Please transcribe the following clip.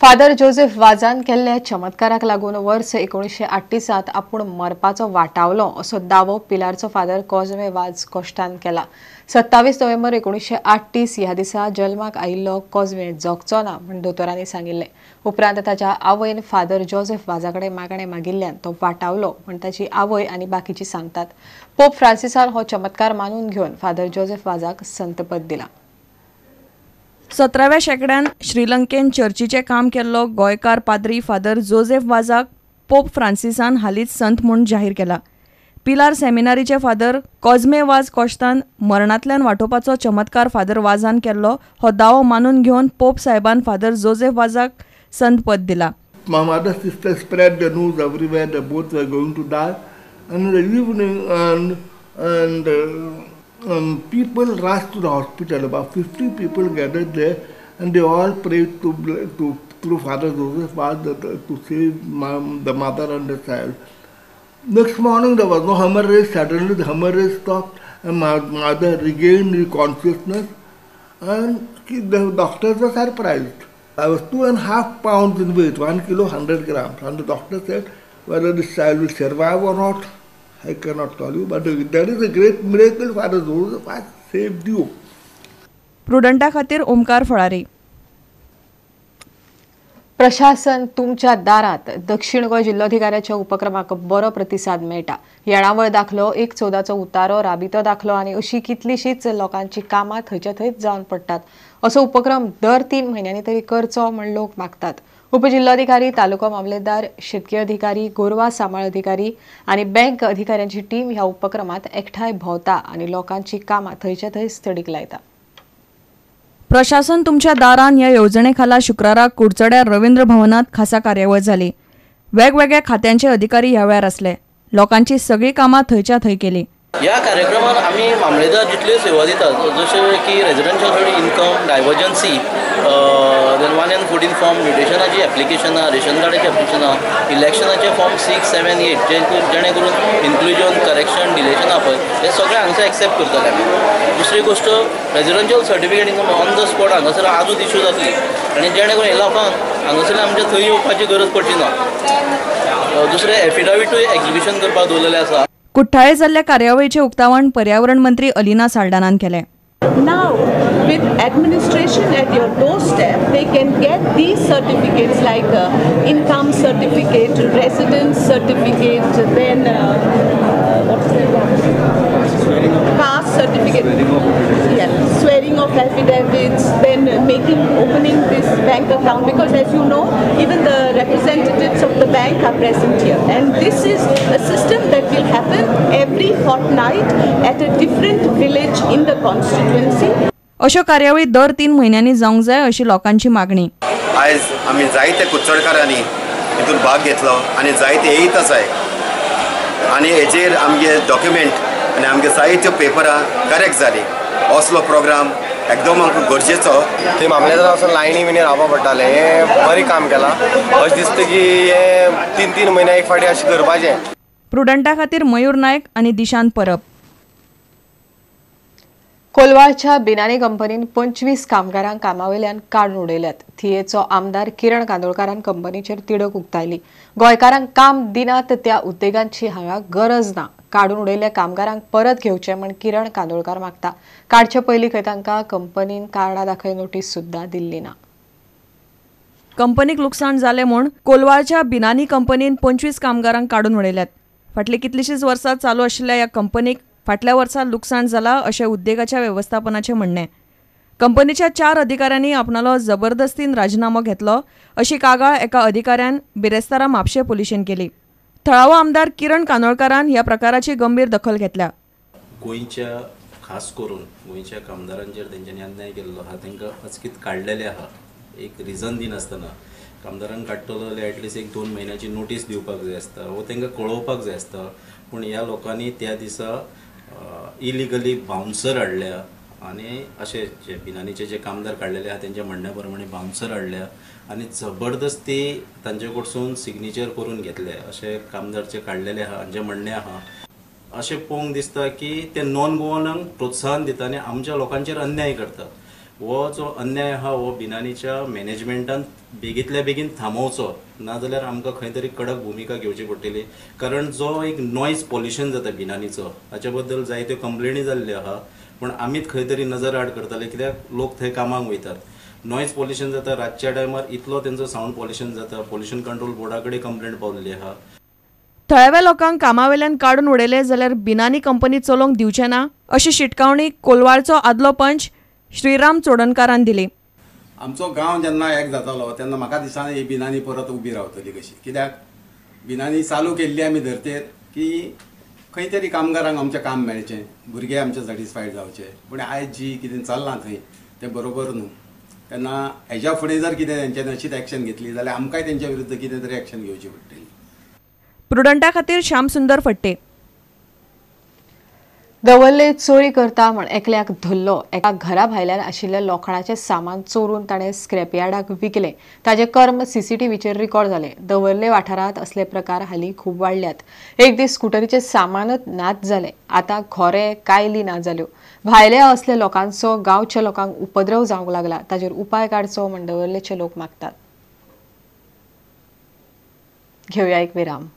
Father Joseph वाजान केल्ल्या चमत्काराक लागून वर्स 1938 आपूण मरपाचो वाटावलो असो दावो पिलारचो फादर कॉजमे वाज कोश्टान केला। 27 नोव्हेंबर 1938 ह्या दिसा जल्माक आयिल्लो कॉजमे जगचो ना म्हूण दोतोरांनी सांगिल्लें। उपरांत ताच्या आवयन फादर जोसेफ वाजा कडेन मागणें मागिल्ल्यान तो वाटावलो म्हूण ताची आवय आनी बाकीची सांगतात। पोप फ्रांसिसान हो चमत्कार मानून घेवन फादर जोसेफ वाजाक संतपद दिला। 17व्या शेंकड्यान श्रीलंकेन चर्चीचें काम केल्लो गोंयकार पाद्री फादर जोसेफ वाजाक पोप फ्रांसिसान हालींच संत म्हूण जाहीर केला। पिलार सेमिनारीचे फादर कॉजमे वाज कोश्तान मरणांतल्यान वाटोवपाचो चमत्कार फादर वाजान केल्लो हो दावो मानून घेवन पोप साहेबान फादर जोसेफ वाजाक संतपद दिला। My mother sister spread the news everywhere that both were going to die, and in the evening and people rushed to the hospital. About 50 people gathered there, and they all prayed to through Father Joseph Vaz to save the mother and the child. Next morning there was no hemorrhage. Suddenly the hemorrhage stopped, and my mother regained the consciousness, and the doctors were surprised. I was 2.5 pounds in weight, 1 kilo 100 grams, and the doctor said whether this child will survive or not, I cannot tell you, but there is a great miracle. Father Joseph has saved you. प्रुडंटा खातीर ओमकार फळारी। प्रशासन तुमच्या दारात दक्षिण गोंय जिल्लोधिकाऱ्याच्या उपक्रमाक बरो प्रतिसाद मेळटा। येणावळ दाखलो, 1/14चो उतारो, राबितो दाखलो आनी अशी कितलीशीच लोकांची कामां थंयच्या थंयच जावन पडटात। असो उपक्रम दर 3 म्हयन्यांनी तरी करचो म्हण लोक मागतात। उपजिल्लोधिकारी, तालुको मामलेदार, शेतकी अधिकारी, गोरवां सांबाळ अधिकारी आनी बँक अधिकाऱ्यांची टीम ह्या उपक्रमात एकठांय भोंवता आनी लोकांची कामां थंयच्या थंय तडीक लायता। प्रशासन तुमच्या दारान ह्या येवजणे खाला शुक्राराक कुडचड्यार रवींद्र भवनात खासा कार्यावळ जाली। वेगवेगळ्या खात्यांचे अधिकारी ह्या वेळार आसले। लोकांची सगळी कामां थंयच्या थंय केली। ह्या कार्यक्रमात आमी मामलेदार जितल्यो सेवा दितात, जशें की residential income, divergency, then 1 and 14 form, म्युटेशनाची एप्लिकेशनां, रेशन कार्डाची एप्लिकेशनां, इलेक्शनाचे फॉर्म 6, 7, 8 जेणे करून इन्क्लुजन, करेक्शन, डिलेशन आहा पळय हे सगळे हांगसर एक्सेप्ट करतले आमी। दुसरी गोश्ट residential certificate income on the spot हांगासर आजूच इशू जातली आनी जेणे करून हे लोकांक हांगासर आमच्या थंय येवपाची गरज पडची ना। दुसरें एफिडाविटूय एक्जिबिशन करपाक दवरलेलें आसा। कुठ्ठाळे जाल्ल्या कार्यावळीचें उक्तावण पर्यावरण मंत्री अलिना साल्डानान केलें। Now, with administration at your doorstep, they can get these certificates like income certificate, residence certificate, then what's that? Caste certificate, yeah, swearing of affidavits, then opening this bank account, because as you know, even the representatives of the bank are present here, and this is a system that will happen every fortnight at a different village in the constituency. अश्यो कार्यावळी दर 3 म्हयन्यांनी जावंक जाय अशी लोकांची मागणी। आयज आमी जायते कुडचडकारांनी हितून भाग घेतलो आनी जायते येयत आसाय आनी हेजेर आमगे डॉक्युमेंट आनी आमगे जायत्यो पेपरां करेक्ट जाली। असलो प्रोग्राम एकदम आमकां गरजेचो। थंय मामलेदार वचून लायनी बिनी रावपा पडटालें, हें बरें काम केलां अशें दिसता की हें 3-3 म्हयने एक फावटी अशें करपाचें। प्रुडंटा खातीर मयूर नायक आनी दिशांत परब। कोलवाळच्या बिनानी कंपनीन 25 कामगारांक कामावेल्यान काडून उडयल्यात। थियेचो आमदार किरण कांदोळकारान कंपनीचेर तिडक उक्तायली। गोंयकारांक काम दिनात त्या उद्देगांची हांगा गरज ना। काडून उडयल्ल्या कामगारांक परत घेवचे म्हण किरण कांदोळकार मागता। काडचे पयलीं खंय तांकां कंपनीन कारणां दाखय नोटीस सुद्दां दिल्ली ना। कंपनीक लुकसाण जालें म्हूण कोलवाळच्या बिनानी कंपनीन 25 कामगारांक काडून उडयल्यात। फाटलीं कितलींशींच वर्सां चालू आशिल्ल्या ह्या कंपनीक फाटल्या वर्सा लुकसाण जाला अशें उद्देगाच्या वेवस्थापनाचें म्हणणें। कंपनीच्या 4 अधिकाऱ्यांनी आपणालो जबरदस्तीन राजिनामो घेतलो अशी कागाळ एका अधिकाऱ्यान बिरेस्तारा म्हापशें पुलिशेन केली। थळावो आमदार किरण कानोळकारान ह्या प्रकाराची गंभीर दखल घेतल्या। गोंयच्या खास करून गोंयच्या कामदारांचेर तेंच्यांनी अन्याय केल्लो आहा, तांकां अचकीत काडलेले आहा एक रिजन दिनासतना। कामदारांक काडटलो जाल्यार एटलिस्ट 1-2 म्हयन्याची नोटीस दिवपाक जाय आसता वो तांकां कळोवपाक जाय आसता, पूण ह्या लोकांनी त्या दिसा इलिगली बाउन्सर हाडल्या आनी अशे जे बिनानीचे जे कामदार काडलेले आहा तेंच्या म्हणण्या प्रमाणे बाउन्सर हाडल्या आनी जबरदस्ती तांचे कडसून सिग्नेचर करून घेतले अशे कामदार जे काडलेले आहा हांचें म्हणणें आहा। अशें पळोवंक दिसता की ते नॉन गोवनांक प्रोत्साहन दिता आनी आमच्या लोकांचेर अन्याय करता। हो जो अन्याय आहा हो बिनानीच्या मॅनेजमेंटान बेगींतल्या बेगीन थांबोवचो, नाजाल्यार आमकां खंय तरी कडक भुमिका घेवची पडटली. कारण जो एक नॉयज पॉल्युशन जाता बिनानीचो हाचे बद्दल जायत्यो कंप्लेनी जाल्ल्यो आहा, पूण आमीच खंय तरी नजर आड करताले कित्याक लोक थंय कामाक वयतात. नॉयज पॉल्युशन जाता रातच्या टायमार, इतलो तेंचो सावंड पॉल्युशन जाता. पॉल्युशन कंट्रोल बोर्डा कडेन कंप्लेंट पावल्ली आहा. थळाव्या लोकांक कामावेल्यान काडून उडयले जाल्यार बिनानी कंपनी चलोवंक दिवचे ना अशी शिटकावणी कोलवाळचो आदलो पंच श्रीराम चोडणकारान दिली. आमचो गांव जेन्ना एक जातालो तेन्ना म्हाका दिसना ही बिनानी परत उबी रावतली कशी, कित्याक बिनानी चालू केल्ली आमी धरतेर की खंय तरी कामगारांक आमचें काम मेळचें, भुरगे आमचे सॅटिस्फायड जावचे. पूण आयज जी कितें चल्लां थंय तें बरोबर न्हू. तेन्ना हेज्या फुडें जर कितें तेंच्यांनी अशीच एक्शन घेतली जाल्यार आमकांय तेंच्या विरुद्ध कितें तरी एक्शन घेवची पडटली. प्रुडंटा खातीर श्याम सुंदर फट्टे. दवर्ले चोरी करता म्हण एकल्याक धरलो. एका घरा भायल्यान आशिल्ल्या लोखणाचें सामान चोरून ताणें स्क्रॅपयार्डाक विकलें. ताचें कर्म सीसीटीव्हीचेर रिकॉर्ड जालें. दवर्ले वाठारांत असले प्रकार हालीं खूब वाडल्यात. एक दीस स्कुटरीचें सामानच नाच जालें. आतां खोरे कायली ना जाल्यो. भायल्या असल्या लोकांचो गांवच्या लोकांक उपद्रव जावंक लागला. ताचेर उपाय काडचो म्हण दवर्लेचे लोक मागतात. घेवया एक विराम.